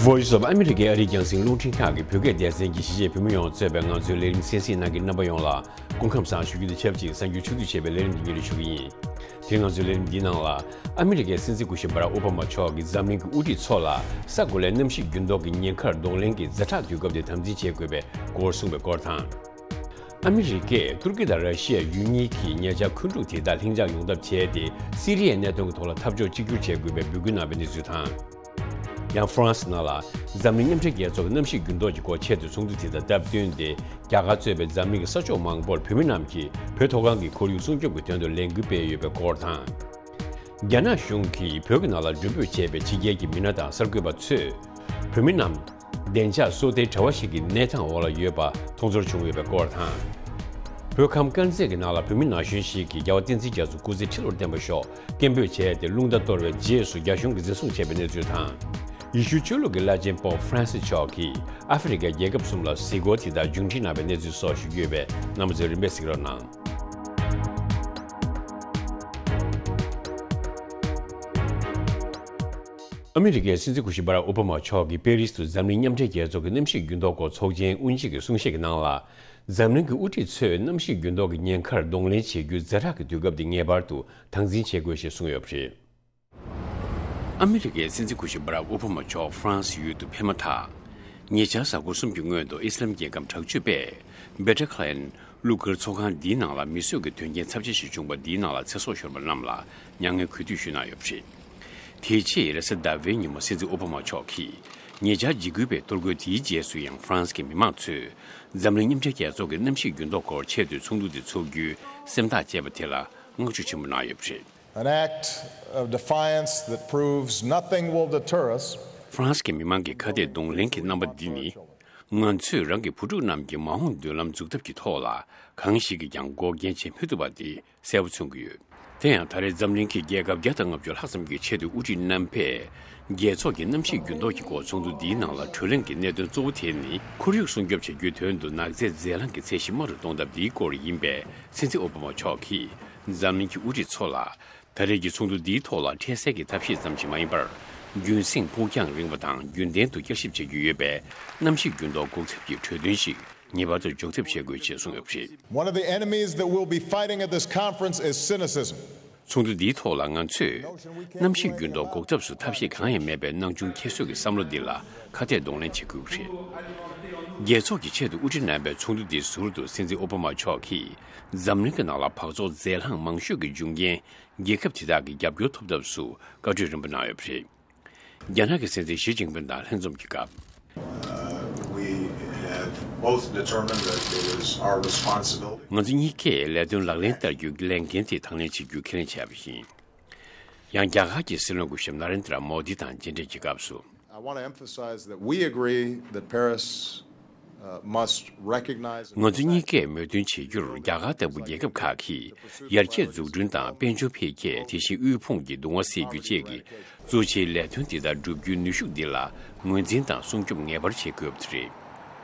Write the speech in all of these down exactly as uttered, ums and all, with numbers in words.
Voice of America ཨ་རིའི་རྒྱང་སྲིང་རླུང་འཕྲིན་ཁང་གི་བོད་སྐད་སྡེ་ཚན་གྱི་གཞིས་བྱེས་བོད་མི་ཡོངས་གཙོས་པའི་ང་ཚོའི་ལས་རིམ་གསན་གཟིགས་གནང་མཁན་རྣམ་པ་ཡོངས་ལ་སྐུ་ཁམས་བཟང་ཞུ་རྒྱུ་དང་ཆབས་ཅིག་གསར་འགྱུར་ཕྱོགས་བསྡུས་བྱས་པའི་ལས་རིམ་འདི་སྙན་སྒྲོན་ཞུ་གི་ཡིན། དེ་རིང་ང་ཚོའི་ལས་རིམ་འདིའི་ནང་ལ་ཨ་མི་རི་ཀའི་སྲིད་འཛིན་སྐུ་ཞབས་བྷ་རག་ཨོ་བྷ་མ་མཆོག་གིས་འཛམ་གླིང་གི་དབུ་ཁྲིད་ཚོ་ལ་ས་གོ་ལའི་གནམ་གཤིས་འགྱུར་ལྡོག་གི་ཉེན་ཁར་གདོང་ལེན་གྱི་ཛ་དྲག་དུས་སྐབས་དེ་དམ་འཛིན་བྱེད་དགོས་པའི་སྐོར་གསུངས་པའི་སྐོར་དང་། ཨ་མི་རི་ཀས་ཏུར་ཀི་དང་ར་ཤི་ཡ་ཡུལ་གཉིས་ཀྱི་ཉེ་ཆར་འཁོན་འཁྲུག་དེ་དག་ལྷིང་འཇགས་ཡོང་ཐབས་བྱས་ཏེ། སི་རི་ཡའི་གནད་དོན་གྱི་ཐོག་ལ་འཐབ་ཕྱོགས་གཅིག་གྱུར་བྱེད་དགོས་པའི་འབོད་སྐུལ་གནང་བའི་གནས་ཚུལ་དང་། ཡང་ཧྥ་རན་སི་ནང་ལ་འཛམ་གླིང་མཉམ་འབྲེལ་རྒྱལ་ཚོགས་ཀྱི་གནམ་གཤིས་འགྱུར་ལྡོག་གི་སྐོར་ཆེད་དུ་ཚོགས་འདུ་དེ་དང་སྟབས་བསྟུན་ཏེ། རྒྱ་གར་གཙོས་པའི་འཛམ་གླིང་གི་ས་ཕྱོགས་མང་པོར་བོད་མི་རྣམས་ཀྱིས་བོད་མཐོ་སྒང་གི་ཁོར་ཡུག་སྲུང་སྐྱོབ་ཀྱི་དོན་དུ་ལས་འགུལ་སྤེལ་ཡོད་པའི་སྐོར་དང་། རྒྱ་ནག་གཞུང་གིས་བོད་ཀྱི་ནང་ལ་མགྲོན་འབོད་བྱས་པའི་ཕྱི་རྒྱལ་གྱི་མི་སྣ་དང་གསར་འགོད་པ་ཚོས། བོད་མི་རྣམས་བདེ་འཇགས་སོ་ལྟའི་དྲ་བ་ཞིག་གི་གནས་སྟངས་འོག་ལ་ཡོད་པ་མཐོང་ཚོར་བྱུང་ཡོད་པའི་སྐོར་དང་། བོད་ཁམས་དཀར་མཛེས་ཀྱི་ནང་ལ་བོད་མི་ན་གཞོན་ཞིག་གིས་རྒྱལ་བ་བསྟན་འཛིན་རྒྱ་མཚོ་སྐུ་ཚེ་ཁྲི་ལོར་བརྟན་པར་ཤོག་སྐད་འབོད་བྱས་ཏེ། རླུང་རྟ་གཏོར་བའི་རྗེས་སུ་རྒྱ་གཞུང་གིས་འཛིན་བཟུང་བྱས་པའི་གནས་ཚུལ་དང་། ཡེ་ཤུ་ཆོས་ལུགས་ཀྱི་བླ་ཆེན་པོབ་ཧྥ་རན་སི་མཆོག་གིས་ཨ་ཧྥེ་རི་ཁའི་རྒྱལ་ཁབ་གསུམ་ལ་གཟིགས་སྐོར་དེ་དག་མཇུག་སྒྲིལ་གནང་བའི་གནས་ཚུལ་སོགས་ཞུ་རྒྱུ་ཡོད་པས། རྣམ་པ་ཚོས་རིམ་པས་གཟིགས་རོགས་གནང་། ཨ་མི་རི་ཀའི་སྲིད་འཛིན་སྐུ་ཞབས་བྷ་རག་ཨོ་བྷ་མ་མཆོག་གིས་པེ་རིས་དུ་འཛམ་གླིང་མཉམ་འབྲེལ་རྒྱལ་ཚོགས་ཀྱི་གནམ་གཤིས་འགྱུར་ལྡོག་སྐོར་ཚོགས་ཆེན་དབུ་འབྱེད་ཀྱི་གསུང་བཤད་ཀྱི་ནང་ལ། འཛམ་གླིང་གི་དབུ་ཁྲིད་ཚོས་གནམ་གཤིས་འགྱུར་ལྡོག་གི་ཉེན་ཁར་གདོང་ལེན་བྱེད་རྒྱུའི་ཛ་དྲག་གི་དུས་སྐབས་འདི་ངེས་པར་དུ་དམ་འཛིན་བྱེད་དགོས་ཞེས་གསུངས་ཡོད་པ་རེད། ཨ་མི་རི་ཀའི་སྲིད་འཛིན་སྐུ་ཞབས་བྷ་རག་ཨོ་བྷ་མ་མཆོག་ཧྥ་རན་སི་ཡུལ་དུ་ཕེབས་མ་ཐག་ཉེ་ཆར་གཟའ་འཁོར་གསུམ་གྱི་སྔོན་དུ་ཨི་སི་ལམ་རྒྱལ་ཁམས་དྲག་སྤྱོད་པས་བྷེ་ཊ་ཁ་ལན་གླུ་གར་ཚོགས་ཁང་འདིའི་ནང་ལ་མི་གསོད་ཀྱི་དོན་རྐྱེན་ཚབས་ཆེ་ཞིག་བྱུང་བ་འདིའི་ནང་ལ་ཚེ་སྲོག་ཤོར་བ་རྣམས་ལ་མྱ་ངན་གུས་འདུད་ཞུས་གནང་ཡོད་པ་རེད། དེའི་ཕྱིར་གཟའ་ཟླ་བའི་ཉིན་མོ་སྲིད་འཛིན་ཨོ་བྷ་མ་མཆོག་གིས་ཉེ་ཆར་འཇིགས་སྐུལ་བའི་གཏོར་རྒོལ་དེའི་རྗེས་སུ་ཡང་ཧྥ་རན་སི་གི་མི་མང་ཚོས་འཛམ་གླིང་མཉམ་འབྲེལ་རྒྱལ་ཚོགས་ཀྱི་གནམ་གཤིས་འགྱུར་ལྡོག་སྐོར་ཆེད་དུ་ཚོགས་འདུ་དེ་འཚོགས་རྒྱུའི་སེམས་ཐག་བཅད་པ་དེ་ལ་བསྔགས་བརྗོད་ཆེན་པོ་གནང་ཡོད་པ་རེད། An act of defiance that proves nothing will deter us. ཧྥ་རན་སི་གི་མི་མང་གི་ཁ་གཏད་གདོང་ལེན་གྱི་རྣམ་པ་འདི་ནི། ང་ཚོས་རང་གི་བུ་ཕྲུག་རྣམས་ཀྱི་མ་འོངས་མདུན་ལམ་འཛུགས་ཐབས་ཀྱི་ཐོག་ལ་གང་ཞིག་གིས་ཀྱང་འགོག་རྐྱེན་བྱེད་མི་ཐུབ་པ་འདི་གསལ་པོ་མཚོན་གྱི་ཡོད། དེ་ཡང་ད་རེས་འཛམ་གླིང་གི་རྒྱལ་ཁབ་བརྒྱ་དང་ལྔ་བཅུ་ལྷག་ཙམ་གྱི་ཆེས་མཐོའི་དབུ་ཁྲིད་རྣམ་པས་རྒྱལ་ཚོགས་ཀྱི་གནམ་གཤིས་འགྱུར་ལྡོག་གི་སྐོར་ཚོགས་འདུ་འདིའི་ནང་ལ་གྲོས་གླེང་གི་གནད་དོན་གཙོ་བོ་དེ་ནི། ཁོར་ཡུག་སྲུང་སྐྱོབ་བྱ་རྒྱུའི་དོན་དུ་ནག་རྫས་རྫས་རླངས་ཀྱི་ཚད་གཞི་དམའ་རུ་གཏོང་ཐབས་འདིའི་སྐོར་ཡིན་པས། སྲིད་འཛིན་ཨོ་བྷ་མ་མཆོག་གིས་འཛམ་གླིང་གི་དབུ་ཁྲིད་ཚོ་ལ། ད་རེས་ཀྱི་ཚོགས་འདུ་འདིའི་ཐོག་ལ་འཕྲལ་སེལ་གྱི་ཐབས་ཤེས་ཙམ་ཞིག་མ་ཡིན་པར། རྒྱུན་སྲིང་ཕུགས་རྒྱང་རིང་བ་དང་རྒྱུན་ལྡན་དུ་བསྐྱར་ཞིབ་བྱ་རྒྱུ་ཡོད་པས། གནམ་གཤིས་འགྱུར་ལྡོག་འགོག་ཐབས་ཀྱི་གྲོས་མཐུན་ཞིག་ངེས་པར་དུ་འཇོག་ཐབས་བྱེད་དགོས་ཞེས་གསུངས་ཡོད་པ་རེད། One of the enemies that we'll be fighting at this conference is cynicism. ཚོགས་འདུ་འདིའི་ཐོག་ལ་ང་ཚོས་གནམ་གཤིས་འགྱུར་ལྡོག་འགོག་ཐབས་སུ་ཐབས་ཤེས་གང་ཡང་མེད་པའི་སྣང་ཆུང་ཁྱད་གསོད་ཀྱི་བསམ་བློ་འདི་ལ་ཁ་གཏད་གདོང་ལེན་བྱེད་དགོས་ཀྱི་རེད། རྒྱལ་ཚོགས་ཀྱི་ཆེད་དུ་དབུ་ཁྲིད་རྣམ་པའི་ཚོགས་འདུ་འདིའི་ཟུར་དུ་སྲིད་འཛིན་ཨོ་བྷ་མ་མཆོག་གིས་འཛམ་གླིང་གི་ནང་ལ་འབག་བཙོག་རྫས་རླངས་མང་ཤོས་ཀྱི་འབྱུང་རྐྱེན། རྒྱལ་ཁབ་དེ་དག་གི་རྒྱབ་སྐྱོར་ཐོབ་ཐབས་སུ་བཀའ་གྲོས་རིམ་པ་གནང་ཡོད་པ་རེད། རྒྱ་ནག་གི་སྲིད་འཛིན་ཞི་ཅིན་ཕིང་དང་ལྷན་འཛོམས་ཀྱི་སྐབས། Uh, we have both determined that it is our responsibility. ང་ཚོ་གཉིས་ཀས་ལས་དོན་ལག་ལེན་བསྟར་རྒྱུའི་ལས་འགན་དེ་དང་ལེན་བྱེད་རྒྱུ་ཁས་ལེན་བྱས་པ་ཡིན། ཡང་རྒྱ་གར་གྱི་སྲིད་བློན་སྐུ་ཞབས་ན་རེན་དྲ་མོ་དི་དང་མཇལ་འཕྲད་ཀྱི་སྐབས་སུ། I want to emphasize that we agree that Paris, uh, must recognize and ང་ཚོ་གཉིས་ཀས་མོས་མཐུན་བྱེད་རྒྱུར་རྒྱ་གར་ལྟ་བུ་རྒྱལ་ཁབ་ཁག་གིས་ཡར་རྒྱས་འཛུགས་སྐྲུན་དང་དཔལ་འབྱོར་འཕེལ་རྒྱས། དེ་བཞིན་དབུལ་ཕོངས་ཀྱི་གདུང་བ་སེལ་རྒྱུ་བཅས་ཀྱི་གཙོ་ཆེའི་ལས་དོན་འདི་དག་བསྒྲུབ་རྒྱུའི་ནུས་ཤུགས་འདི་ལ་ངོས་འཛིན་དང་སྲུང་སྐྱོབ་ངེས་པར་བྱེད་དགོས་པ་དེ་རེད།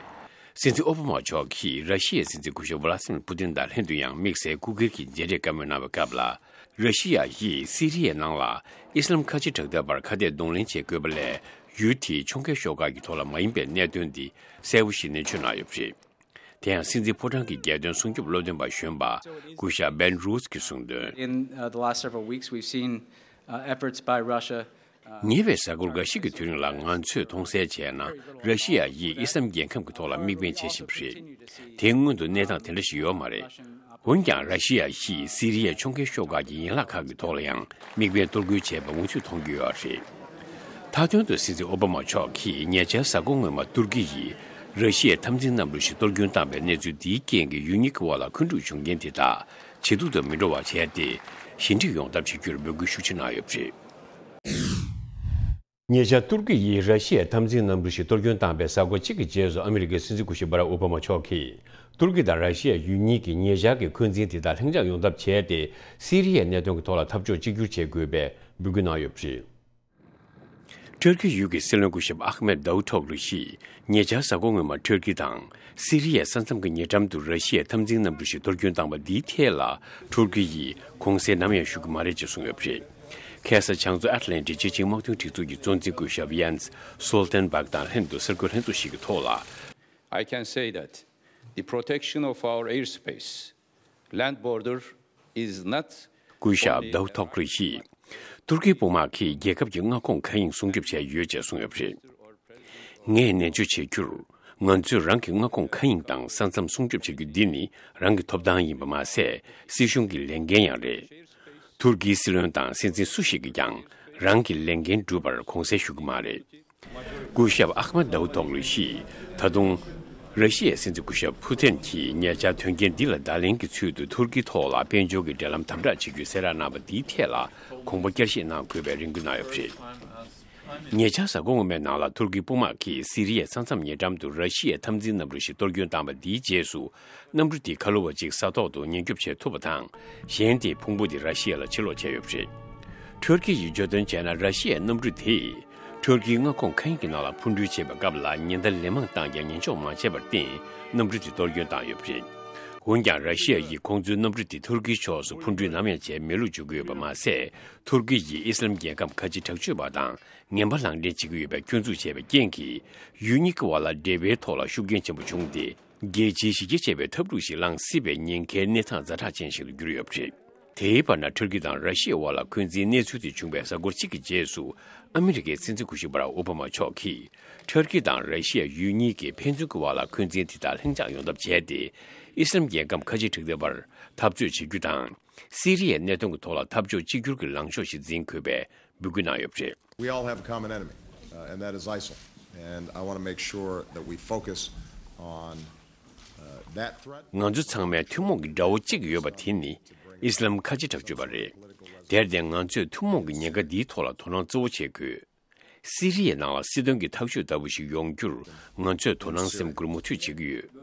སྲིད་འཛིན་ཨོ་བྷ་མ་མཆོག་གིས་ར་ཤི་ཡའི་སྲིད་འཛིན་སྐུ་ཞབས་ཝ་ལ་སི་མིར་པུ་ཏིན་དང་ལྷན་དུ་ཡང་དམིགས་བསལ་སྐུ་སྒེར་གྱི་མཇལ་འཕྲད་བཀའ་མོལ་གནང་བའི་སྐབས་ལ། ར་ཤི་ཡ་ཡིས་སི་རི་ཡའི་ནང་ལ་ཨི་སི་ལམ་ཁ་ཆེ་དྲག་འཐབ་པར་ཁ་གཏད་གདོང་ལེན་བྱེད་དགོས་པ་ལས། ཡུལ་དེའི་ཕྱོགས་འགལ་ཤོག་ཁག་གི་ཐོག་ལ་མ་ཡིན་པའི་གནད་དོན་འདི་གསལ་པོ་ཞིག་ནན་བརྗོད་གནང་ཡོད་པ་རེད། དེ་ཡང་སྲིད་འཛིན་ཕོ་བྲང་གི་རྒྱལ་དོན་སྲུང་སྐྱོབ་བློ་འདོན་པ་གཞོན་པ་སྐུ་ཞབས་བན་རུས་ཀྱིས་གསུངས་དོན། In, uh, the last several weeks, we've seen, uh, efforts by Russia, uh, ཉེ་བའི་གཟའ་འཁོར་འགའ་ཞིག་གི་དུས་རིང་ལ་ང་ཚོས་མཐོང་གསལ་བྱས་ན། ར་ཤི་ཡ་ཡིས་ཨི་སི་ལམ་རྒྱལ་ཁམས་ཀྱི་ཐོག་ལ་དམིགས་འབེན་བྱེད་བཞིན་པ་རེད། དེའི་སྔོན་དུ་གནས་སྟངས་དེ་འདྲ་ཞིག་ཡོད་མ་རེད། འོན་ཀྱང་། ར་ཤི་ཡ་ཡིས་སི་རི་ཡའི་ཕྱོགས་འགལ་ཤོག་ཁག་གི་ཡན་ལག་ཁག་གི་ཐོག་ལ་ཡང་དམིགས་འབེན་གཏོར་རྒོལ་བྱས་པ་མུ་མཐུད་མཐོང་རྒྱུ་ཡོད་རེད། མཐའ་དོན་དུ་སྲིད་འཛིན་ཨོ་བྷ་མ་མཆོག་གིས་ཉེ་ཆར་གཟའ་འཁོར་སྔོན་མ་ཏུར་ཀི་ཡིས་ར་ཤི་ཡའི་འཐབ་འཛིང་གནམ་གྲུ་ཞིག་གཏོར་སྐྱོན་བཏང་པའི་གནས་ཚུལ་འདིའི་རྐྱེན་གྱིས་ཡུལ་གཉིས་ཀྱི་དབར་ལ་འཁོན་འཁྲུག་བྱུང་རྐྱེན་དེ་དག་ཇེ་སྡུག་ཏུ་མི་འགྲོ་བ་བྱས་ཏེ། ཞི་འགྲིག་ཡོང་ཐབས་བྱེད་རྒྱུར་འབོད་སྐུལ་ཤུགས་ཆེ་གནང་ཡོད་པ་རེད། ཉེ་ཆར་ཏུར་ཀི་ཡིས་ར་ཤི་ཡའི་འཐབ་འཛིང་གནམ་གྲུ་ཞིག་གཏོར་སྐྱོན་བཏང་པའི་གཟའ་འཁོར་གཅིག་གི་རྗེས་སུ། ཨ་མི་རི་ཀའི་སྲིད་འཛིན་སྐུ་ཞབས་བྷ་རག་ཨོ་བྷ་མ་མཆོག་གིས། ཏུར་ཀི་དང་ར་ཤི་ཡ་ཡུལ་གཉིས་ཀྱི་ཉེ་ཆར་གྱི་འཁོན་འཛིན་དེ་དག་ལྷིང་འཇགས་ཡོང་ཐབས་བྱས་ཏེ། སི་རི་ཡའི་གནད་དོན་གྱི་ཐོག་ལ་འཐབ་ཕྱོགས་གཅིག་གྱུར་བྱེད་དགོས་པའི་འབོད་སྐུལ་གནང་ཡོད་པ་རེད། ཏུར་ཀི་ཡུལ་གྱི་སྲིད་བློན་སྐུ་ཞབས་ཨ་ཧ་མེད་དཱ་ཝུ་ཐོག་ལུ་ཡིས་ཉེ་ཆར་གཟའ་འཁོར་སྔོན་མ་ཏུར་ཀི་དང་སི་རི་ཡའི་ས་མཚམས་ཀྱི་ཉེ་འགྲམ་དུ་ར་ཤི་ཡའི་འཐབ་འཛིང་གནམ་གྲུ་ཞིག་གཏོར་སྐྱོན་བཏང་བ་འདིའི་ཐད་ལ། ཏུར་ཀི་ཡིས་གོང་གསལ་ནམ་ཡང་ཞུ་གི་མ་རེད་ཅེས་གསུངས་ཡོད་པ་རེད། ཁ་སང་བྱང་མཚོ་ཨེཊ་ལན་ཊིག་སྤྱི་ཆིངས་དམག་དོན་སྒྲིག་འཛུགས་ཀྱི་གཙོ་འཛིན་སྐུ་ཞབས་ཡན་སོལ་ཊེན་སྦག་དང་ལྷན་དུ་གསར་འགོད་ལྷན་ཚོགས་ཤིག་གི་ཐོག་ལ། I can say that the protection of our airspace, land border is not སྐུ་ཞབས་དའུ་ཐོག་རི་ཡིས་ཐུར་ཁེའི་དཔུང་དམག་གིས་རྒྱལ་ཁབ་ཀྱི་མངའ་ཁོངས་མཁའ་དབྱིངས་སྲུང་སྐྱོབ་བྱས་ཡོད་ཅེས་གསུངས་ཡོད་པ་རེད། ངས་ནན་བརྗོད་བྱེད་རྒྱུར། ང་ཚོས་རང་གི་མངའ་ཁོངས་མཁའ་དབྱིངས་དང་ས་མཚམས་སྲུང་སྐྱོབ་བྱ་རྒྱུ་འདི་ནི་རང་གི་ཐོབ་ཐང་ཡིན་པ་མ་ཟད། སྲིད་གཞུང་གི་ལས་འགན་ཡང་རེད། ཐུར་ཁེའི་སྲིད་བློན་དང་སྲིད་འཛིན་སུ་ཞིག་གིས་ཀྱང་རང་གི་ལས་འགན་སྒྲུབ་པར་གོང་གསལ་ཞུ་གི་མ་རེད། སྐུ་ཞབས་ཨ་ཧ་མ་དའུ་ཐོག་ལུ་ཡིས་ད་དུང་། ར་ཤི་ཡའི་སྲིད་འཛིན་སྐུ་ཞབས་ཕུ་ཐེན་གྱིས་ཉེ་ཆར་དོན་རྐྱེན་འདི་ལ་བརྡ་ལན་གྱི་ཚུལ་དུ་ཐུར་ཁེའི་ཐོག་ལ་དཔལ་འབྱོར་གྱི་འབྲེལ་ལམ་དམ་དྲག་བྱེད་རྒྱུའི་གསལ་བསྒྲགས་གནང་བ་འདིའི་ཐད་ལ་དགོངས་པ་བསྐྱར་བཞེས་གནང་དགོས་པའི་རེ་སྐུལ་གནང་ཡོད་པ་རེད། ཉེ་ཆར་གཟའ་འཁོར་སྔོན་མའི་ནང་ལ་ཐུར་ཁེའི་དཔུང་དམག་གིས་སི་རི་ཡའི་ས་མཚམས་ཉེ་འགྲམ་དུ་ར་ཤི་ཡའི་འཐབ་འཛིང་གནམ་གྲུ་ཞིག་གཏོར་སྐྱོན་བཏང་བ་འདིའི་རྗེས་སུ། གནམ་གྲུ་དེ་ཁ་ལོ་བ་གཅིག་ས་ཐོག་ཏུ་ཉེན་སྐྱོབ་བྱེད་ཐུབ་པ་དང་། གཞན་དེའི་ཕུང་པོ་དེ་ར་ཤི་ཡ་ལ་ཕྱིར་སློག་བྱས་ཡོད་པ་རེད། ཐུར་ཁེ་ཡིས་བརྗོད་དོན་བྱས་ན། ར་ཤི་ཡའི་གནམ་གྲུ་དེས་ཐུར་ཁེའི་མངའ་ཁོངས་མཁའ་དབྱིངས་ཀྱི་ནང་ལ་འཕུར་འགྲུལ་བྱེད་པའི་སྐབས་ལ་ཉེན་བརྡ་ལན་མང་བཏང་ཀྱང་ཉན་འཇོག་མ་བྱས་པར་བརྟེན། གནམ་གྲུ་དེ་གཏོར་སྐྱོན་བཏང་ཡོད་པ་རེད། འོན་ཀྱང་། ར་ཤི་ཡ་ཡིས་ཁོང་ཚོའི་གནམ་གྲུ་དེ་ཐུར་ཁེའི་ཕྱོགས་སུ་འཕུར་འགྲུལ་ནམ་ཡང་བྱས་མེད་ལུགས་བརྗོད་ཀྱི་ཡོད་པ་མ་ཟད། ཐུར་ཁེ་ཡིས་ཨི་སི་ལམ་རྒྱལ་ཁམས་ཁ་ཆེ་དྲག་སྤྱོད་པ་དང་ངན་པ་ལག་འབྲེལ་བྱེད་ཀྱི་ཡོད་པའི་སྐྱོན་འཛུགས་བྱས་པའི་རྐྱེན་གྱིས། ཡུལ་གཉིས་ཀྱི་བར་ལ་འབྲེལ་བའི་ཐོག་ལ་ཤུགས་རྐྱེན་ཆེན་པོ་བྱུང་སྟེ། རྒྱལ་སྤྱིའི་གཞི་རྒྱ་ཆེ་བའི་འཐབ་འཁྲུག་ཞིག་ལངས་སྲིད་པའི་ཉེན་ཁའི་གནས་སྟངས་ཛ་དྲག་ཅན་ཞིག་ཏུ་གྱུར་ཡོད་པ་རེད། དེའི་བར་ན། ཐུར་ཁེ་དང་ར་ཤི་ཡའི་དབར་ལ་འཁོན་འཛིན་གནས་ཚུལ་དེ་བྱུང་བའི་གཟའ་འཁོར་གཅིག་གི་རྗེས་སུ། ཨ་མི་རི་ཀའི་སྲིད་འཛིན་སྐུ་ཞབས་བྷ་རག་ཨོ་བྷ་མ་མཆོག་གིས། ཐུར་ཁེ་དང་ར་ཤི་ཡ་ཡུལ་གཉིས་ཀྱིས་ཕན་ཚུན་གྱི་བར་ལ་འཁོན་འཛིན་དེ་དག་ལྷིང་འཇགས་ཡོང་ཐབས་བྱས་ཏེ། ཨི་སི་ལམ་རྒྱལ་ཁམས་ཁ་ཆེ་དྲག་ལྡན་པར་འཐབ་རྩོད་བྱེད་རྒྱུ་དང་། སི་རི་ཡའི་གནད་དོན་གྱི་ཐོག་ལ་འཐབ་ཕྱོགས་གཅིག་གྱུར་གྱི་ལངས་ཕྱོགས་ཤིག་འཛིན་དགོས་པའི་འབོད་སྐུལ་གནང་ཡོད་པ་རེད། We all have a common enemy, uh, and that is ISIL. And I want to make sure that we focus on, uh, that threat. ང་ཚོ་ཚང་མའི་ཐུན་མོང་གི་དགྲ་བོ་གཅིག་ཡོད་པ་དེ་ནི་ཨི་སི་ལམ་ཁ་ཆེ་དྲག་སྤྱོད་པ་རེད། དེར་བརྟེན། ང་ཚོས་ཐུན་མོང་གི་ཉེན་ཁ་འདིའི་ཐོག་ལ་དོ་སྣང་གཙོ་བོ་བྱེད་དགོས། སི་རི་ཡའི་ནང་ལ་སྲིད་དོན་གྱི་ཐག་གཅོད་ལྟ་བུ་ཞིག་ཡོང་རྒྱུར་ང་ཚོས་དོ་སྣང་སེམས་ཁུར་མུ་མཐུད་བྱེད་ཀྱི་ཡོད།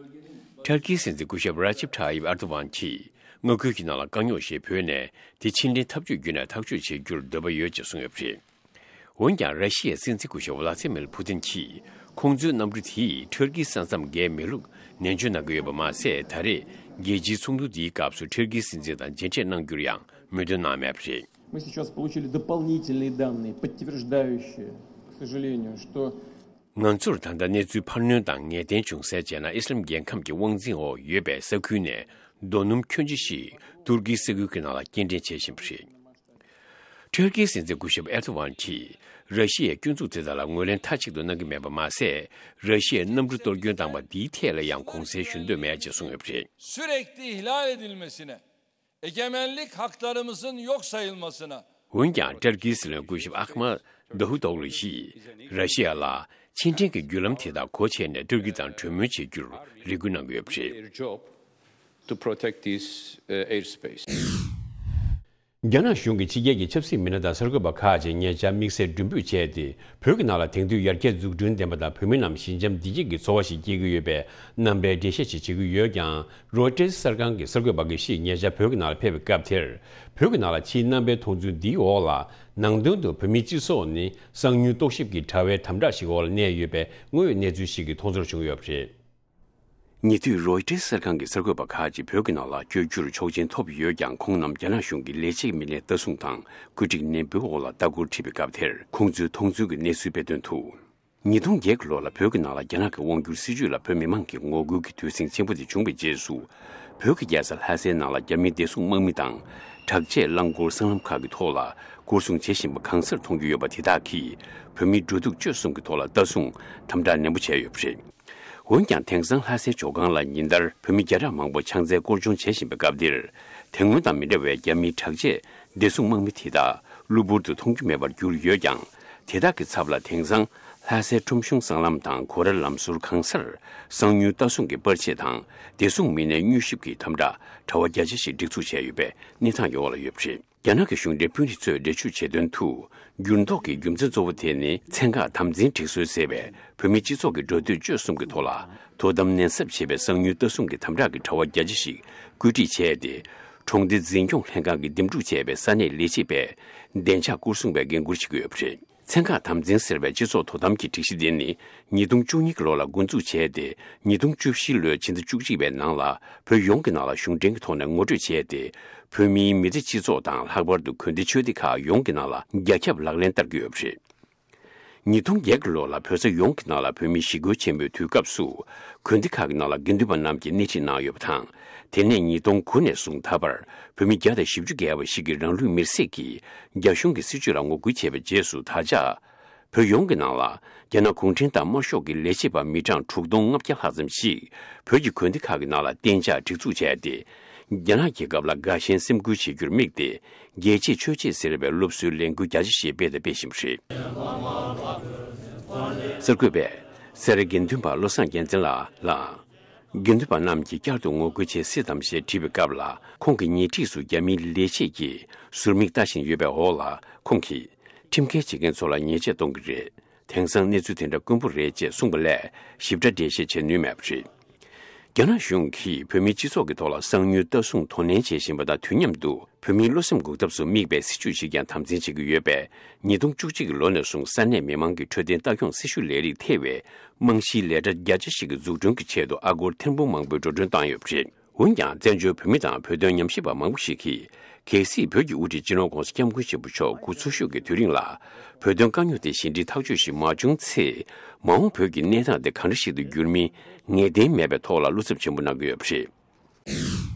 ཐར་ཀིའི་སྲིད་འཛིན་སྐུ་ཞབས་ར་ཇིབ་ཐ་ཡིབ་ཨར་དོ་ཝན་གྱིས་མངའ་ཁུལ་གྱི་ནང་ལ་དཀའ་རྙོག་ཞིག་བོད་ནས་དེ་ཕྱི་འབྲེལ་འཐབ་ཇུས་བརྒྱུད་ནས་ཐག་གཅོད་བྱེད་རྒྱུར་འདོད་པ་ཡོད་ཅེས་གསུངས་ཡོད་པ་རེད། འོན་ཀྱང་། ར་ཤི་ཡའི་སྲིད་འཛིན་སྐུ་ཞབས་ཝ་ལ་ཏི་མིར་ཕུ་ཏིན་གྱིས་ཁོང་ཚོའི་གནམ་གྲུ་དེས་ཐུར་ཀིའི་ས་མཚམས་བརྒལ་མེད་ལུགས་ནན་བརྗོད་གནང་གི་ཡོད་པ་མ་ཟད། ད་རེས་རྒྱལ་སྤྱིའི་ཚོགས་འདུ་འདིའི་སྐབས་སུ་ཐུར་ཀིའི་སྲིད་འཛིན་དང་མཇལ་འཕྲད་གནང་རྒྱུར་ཡང་མོས་མཐུན་གནང་མེད་པ་རེད། Мы сейчас получили дополнительные данные, подтверждающие, к сожалению, что ང་ཚོར་ད་ལྟ་གནས་ཚུལ་འཕར་སྣོན་དང་ངེས་གཏན་བྱུང་གསལ་བྱས་ན། ཨི་སི་ལམ་རྒྱལ་ཁམས་ཀྱི་དབང་འཛིན་འོག་ཡོད་པའི་ས་ཁུལ་ནས་རྡོ་སྣུམ་ཁྱོན་ཆེ་ཞིག་ཏུར་ཀིའི་ས་ཁུལ་གྱི་ནང་ལ་སྐྱེལ་འདྲེན་བྱེད་བཞིན་པ་རེད། ཐུར་ཀིའི་སྲིད་འཛིན་སྐུ་ཞབས་ཨེར་དོ་ཝན་གྱིས་ར་ཤི་ཡའི་སྐྱོན་འཛུགས་དེ་དག་ལ་ངོས་ལེན་མཐའ་གཅིག་ཏུ་གནང་གི་མེད་པ་མ་ཟད། ར་ཤི་ཡའི་གནམ་གྲུ་གཏོར་སྐྱོན་བཏང་བ་འདིའི་ཐད་ལ་ཡང་གོང་གསལ་ཞུ་འདོད་མེད་ཅེས་གསུངས་ཡོད་པ་རེད། Sürekli ihlal edilmesine, egemenlik haklarımızın yok sayılmasına, འོན་ཀྱང་། ཏུར་ཀིའི་སྲིད་བློན་སྐུ་ཞབས་ཨ་ཧ་མ་དཱ་ཧུ་ཏོག་ལུ་ཡིས་ར་ཤི་ཡ་ལ་ཕྱི་འབྲེལ་གྱི་བརྒྱུད་ལམ་དེ་དག་སྒོ་ཕྱེ་ནས་ཏུར་ཀི་དང་གྲོས་མོལ་བྱེད་རྒྱུར་རེ་སྐུལ་གནང་གི་ཡོད་པ་རེད། Their job to protect this, uh, airspace. རྒྱ་ནག་གཞུང་གིས་ཕྱི་རྒྱལ་གྱི་ཆབ་སྲིད་མི་སྣ་དང་གསར་འགོད་པ་ཁག་ཅིག་ཉེ་ཆར་དམིགས་བསལ་མགྲོན་འབོད་བྱས་ཏེ། བོད་ཀྱི་ནང་ལ་དེང་དུས་ཡར་རྒྱས་འཛུགས་སྐྲུན་ལྡན་པ་དང་། བོད་མི་རྣམས་ཞི་འཇམ་བདེ་སྐྱིད་ཀྱི་འཚོ་བ་ཞིག་སྐྱེལ་གྱི་ཡོད་པའི་རྣམ་པའི་འགྲེལ་བཤད་ཅིག་བྱེད་ཀྱི་ཡོད་ཀྱང་། རོའི་ཊར་གསར་ཁང་གི་གསར་འགོད་པ་འགའ་ཞིག་ཉེ་ཆར་བོད་ཀྱི་ནང་ལ་ཕེབས་པའི་སྐབས་དེར། བོད་ཀྱི་ནང་ལ་ཕྱིའི་རྣམ་པའི་མཐོང་ཚུལ་འདིའི་འོག་ལ། ནང་དོན་དུ་བོད་མིའི་སྤྱི་ཚོགས་ནི་གསང་ཉུལ་རྟོག་ཞིབ་ཀྱི་དྲ་བའི་དམ་དྲག་ཞིག་འོག་ལ་གནས་ཡོད་པའི་དངོས་ཡོད་གནས་ཚུལ་ཞིག་གི་མཐོང་ཚོར་བྱུང་ཡོད་པ་རེད། ཉེ་དུས་རོའི་ཊར་གསར་ཁང་གི་གསར་འགོད་པ་ཁག་ཅིག་བོད་ཀྱི་ནང་ལ་བསྐྱོད་རྒྱུར་ཆོག་མཆན་ཐོབ་ཡོད་ཀྱང་། ཁོང་རྣམས་རྒྱ་ནག་གཞུང་གི་ལས་བྱེད་མི་སྣའི་ལྟ་སྲུང་དང་བཀོད་སྒྲིག་ནན་པོའི་འོག་ལ་ལྟ་སྐོར་ཁྲིད་པའི་སྐབས་དེར། ཁོང་ཚོའི་མཐོང་ཚུལ་གྱི་གནས་ཚུལ་སྤེལ་དོན་དུ། ཉིས་སྟོང་བརྒྱད་ཀྱི་ལོ་ལ་བོད་ཀྱི་ནང་ལ་རྒྱ་ནག་གི་དབང་སྒྱུར་སྲིད་བྱུས་ལ་བོད་མི་མང་གིས་ངོ་རྒོལ་གྱི་དུས་ཟིང་ཆེན་པོ་དེ་བྱུང་བའི་རྗེས་སུ། བོད་ཀྱི་རྒྱལ་ས་ལྷ་སའི་ནང་ལ་རྒྱ་མིའི་བདེ་སྲུང་དམག་མི་དང་། དྲག་ཆས་རླངས་འཁོར་སྲང་ལམ་ཁག་གི་ཐོག་ལ་སྐོར་སྲུང་བྱེད་བཞིན་པ་གང་སར་མཐོང་རྒྱུ་ཡོད་པ་དེ་དག་གིས། བོད་མིའི་འགྲོ་འདུག་སྤྱོད་གསུམ་གྱི་ཐོག་ལ་ལྟ་སྲུང་དམ་དྲག་ནན་པོ་བྱས་ཡོད་པ་རེད། འོན་ཀྱང་། དེང་སང་ལྷ་སའི་ཇོ་ཁང་ལ་ཉིན་ལྟར་བོད་མི་བརྒྱ་ཕྲག་མང་པོ་ཕྱག་འཚལ་སྐོར་སྦྱོང་བྱེད་བཞིན་པའི་སྐབས་འདིར། དེ་སྔོན་དང་མི་འདྲ་བའི་རྒྱ་མིའི་དྲག་ཆས་བདེ་སྲུང་དམག་མི་དེ་དག་གློ་བུར་དུ་མཐོང་རྒྱུ་མེད་པར་གྱུར་ཡོད་ཀྱང་། དེ་དག་གི་ཚབ་ལ་དེང་སང་ལྷ་སའི་ཁྲོམ་གཞུང་སྲང་ལམ་དང་སྒོ་ར་ལམ་ཟུར་གང་སར་གསང་ཉུལ་ལྟ་སྲུང་གི་པར་ཆས་དང་བདེ་སྲུང་མི་སྣའི་མྱུལ་ཞིབ་ཀྱི་དམ་དྲག་དྲ་བ་བརྒྱ་ཆ་ཞིག་སྒྲིག་འཛུགས་བྱས་ཡོད་པའི་གནས་སྟངས་ཀྱི་འོག་ལ་ཡོད་པ་རེད། རྒྱ་ནག་གི་གཞུང་འབྲེལ་དཔོན་རིགས་ཚོས་འགྲེལ་བརྗོད་བྱས་དོན་དུ། འགྱུར་ལྡོག་གི་རྒྱུ་མཚན་གཙོ་བོ་དེ་ནི། ཚན་ཁག་དམ་འཛིན་སྒྲིག་སྲོལ་ཟེར་བའི་བོད་མིའི་སྤྱི་ཚོགས་ཀྱི་འགྲོ་སྡོད་སྤྱོད་གསུམ་གྱི་ཐོག་ལ་དོ་དམ་ནན་ཟབ་བྱེད་པའི་གསང་ཉུལ་ལྟ་སྲུང་གི་དམ་དྲག་གི་དྲ་བ་བརྒྱ་ཆ་ཞིག་བཀོད་སྒྲིག་བྱས་ཏེ། གྲོང་སྡེ་འཛིན་སྐྱོང་ལྷན་ཁང་གིས་འདེམས་སྒྲུག་བྱས་པའི་ས་གནས་ལས་བྱེད་པས་བདེ་འཇགས་སྐོར་སྲུང་བའི་འགན་འཁུར་བྱེད་ཀྱི་ཡོད་པ་རེད། ཚན་ཁག་དམ་འཛིན་ཟེར་བའི་སྤྱི་ཚོགས་དོ་དམ་གྱི་སྒྲིག་གཞི་དེ་ནི་ཉིས་སྟོང་བཅུ་གཉིས་ཀྱི་ལོ་ལ་འགོ་འཛུགས་བྱས་ཏེ། ཉིས་སྟོང་བཅུ་བཞི་ལོའི་ཕྱི་ཟླ་བཅུ་གཅིག་པའི་ནང་ལ་བོད་ཡོངས་ཀྱི་ནང་ལ་གཞུང་འབྲེལ་གྱི་ཐོག་ནས་ངོ་སྤྲོད་བྱས་ཏེ། བོད་མིའི་མི་སྡེ་སྤྱི་ཚོགས་དང་། ལྷག་པར་དུ་དགོན་སྡེ་ཆོས་སྡེ་ཁག་ཡོངས་ཀྱི་ནང་ལ་རྒྱ་ཁྱབ་ལག་ལེན་བསྟར་གྱི་ཡོད་པ་རེད། ཉིས་སྟོང་བརྒྱད་ཀྱི་ལོ་ལ་བོད་ས་ཡོངས་ཀྱི་ནང་ལ་བོད་མིའི་ཞི་རྒོལ་ཆེན་པོའི་དུས་སྐབས་སུ། དགོན་སྡེ་ཁག་གི་ནང་ལ་དགེ་འདུན་པ་རྣམས་ཀྱིས་སྣེ་ཁྲིད་གནང་ཡོད་པ་དང་། དེ་ནས་ཉིས་སྟོང་དགུ་ནས་བཟུང་ད་བར་བོད་མི་བརྒྱ་དང་བཞི་བཅུ་བརྒལ་བ་ཞིག་གིས་རང་ལུས་མེར་སྲེག་གིས་རྒྱ་གཞུང་གི་སྲིད་བྱུས་ལ་ངོ་རྒོལ་བྱས་པའི་རྗེས་སུ། ད་ཆ་བོད་ཡོངས་ཀྱི་ནང་ལ་རྒྱ་ནག་གུང་ཁྲན་ཏང་དམར་ཤོག་གི་ལས་བྱེད་པ་མི་གྲངས་དྲུག་སྟོང་ལྔ་བརྒྱ་ལྷག་ཙམ་ཞིག་བོད་ཀྱི་དགོན་སྡེ་ཁག་གི་ནང་ལ་གཏན་འཇགས་སྒྲིག་འཛུགས་བྱས་ཏེ། རྒྱ་ནག་རྒྱལ་ཁབ་ལ་དགའ་ཞེན་སེམས་ཁུར་བྱེད་རྒྱུར་དམིགས་ཏེ། རྒྱལ་གཅེས་ཆོས་གཅེས་ཟེར་བའི་སློབ་གསོའི་ལས་འགུལ་རྒྱ་ཆེ་ཞིག་སྤེལ་དང་སྤེལ་བཞིན་པ་རེད། གསར་འགོད་པས་སེ་ར་དགེ་འདུན་པ་བློ་བཟང་རྒྱལ་མཚན་ལགས་ལ། དགེ་འདུན་པ་རྣམས་ཀྱིས་བསྐྱར་དུ་ངོ་རྒོལ་བྱེད་སྲིད་དམ་ཞེས་དྲིས་པའི་སྐབས་ལ། ཁོང་གི་ཉེ་འཁྲིས་སུ་རྒྱ་མིའི་ལས་བྱེད་ཀྱིས་ཟུར་མིག་ལྟ་བཞིན་ཡོད་པའི་འོག་ལ། ཁོང་གིས་ཁྲིམས་འགལ་བྱེད་མཁན་ཚོ་ལ་ཉེས་ཆད་གཏོང་གི་རེད། དེང་སང་གནས་ཚུལ་དེ་འདྲ་དཀོན་པོ་རེད་ཅེས་གསུངས་པ་ལས་ཞིབ་ཕྲ་འགྲེལ་བཤད་བྱེད་ནུས་མེད་པ་རེད། རྒྱ་ནག་གཞུང་གིས་བོད་མིའི་སྤྱི་ཚོགས་ཀྱི་ཐོག་ལ་གསང་ཉུལ་ལྟ་སྲུང་དོ་ནན་བྱེད་བཞིན་པ་དང་དུས་མཉམ་དུ། བོད་མིའི་བློ་སེམས་འགུག་ཐབས་སུ་དམིགས་པའི་སྲིད་བྱུས་ཤིག་ཀྱང་དམ་འཛིན་བྱེད་ཀྱི་ཡོད་པས། ཉིས་སྟོང་བཅུ་གཅིག་གི་ལོ་ནས་བཟུང་ས་གནས་མི་མང་གི་འཕྲོད་བསྟེན་ལྟ་སྐྱོང་སྲི་ཞུ་ལས་རིགས་ཐེ་བའི་རྨང་གཞིའི་ལས་གྲྭ་བརྒྱ་ཆ་ཞིག་གི་འཛུགས་སྐྲུན་གྱི་ཆེད་དུ་ཨ་སྒོར་ཐེར་འབུམ་མང་པོའི་འགྲོ་གྲོན་བཏང་ཡོད་པ་རེད། འོན་ཀྱང་། བཙན་བྱོལ་བོད་མི་དང་བོད་དོན་ཉམས་ཞིབ་པ་མང་པོ་ཞིག་གིས། གལ་སྲིད་བོད་ཀྱི་དབུ་ཁྲིད་སྤྱི་ནོར་༧གོང་ས་༧སྐྱབས་མགོན་ཆེན་པོ་མཆོག་སྐུ་འཚོ་བཞུགས་ཀྱི་དུས་རིང་ལ། བོད་དོན་དཀའ་རྙོག་དེ་ཞི་འགྲིག་ཐག་གཅོད་ཞིག་མ་བྱུང་ཚེ། མ་འོངས་བོད་ཀྱི་གནས་སྟངས་དེ་ག་འདྲ་ཞིག་ཏུ་འགྱུར་མིན་ངེས་གཏན་མེད་པའི་ཐོག་ལ་བློ་འཚབ་ཆེན་པོ་གནང་གི་ཡོད་པ་རེད།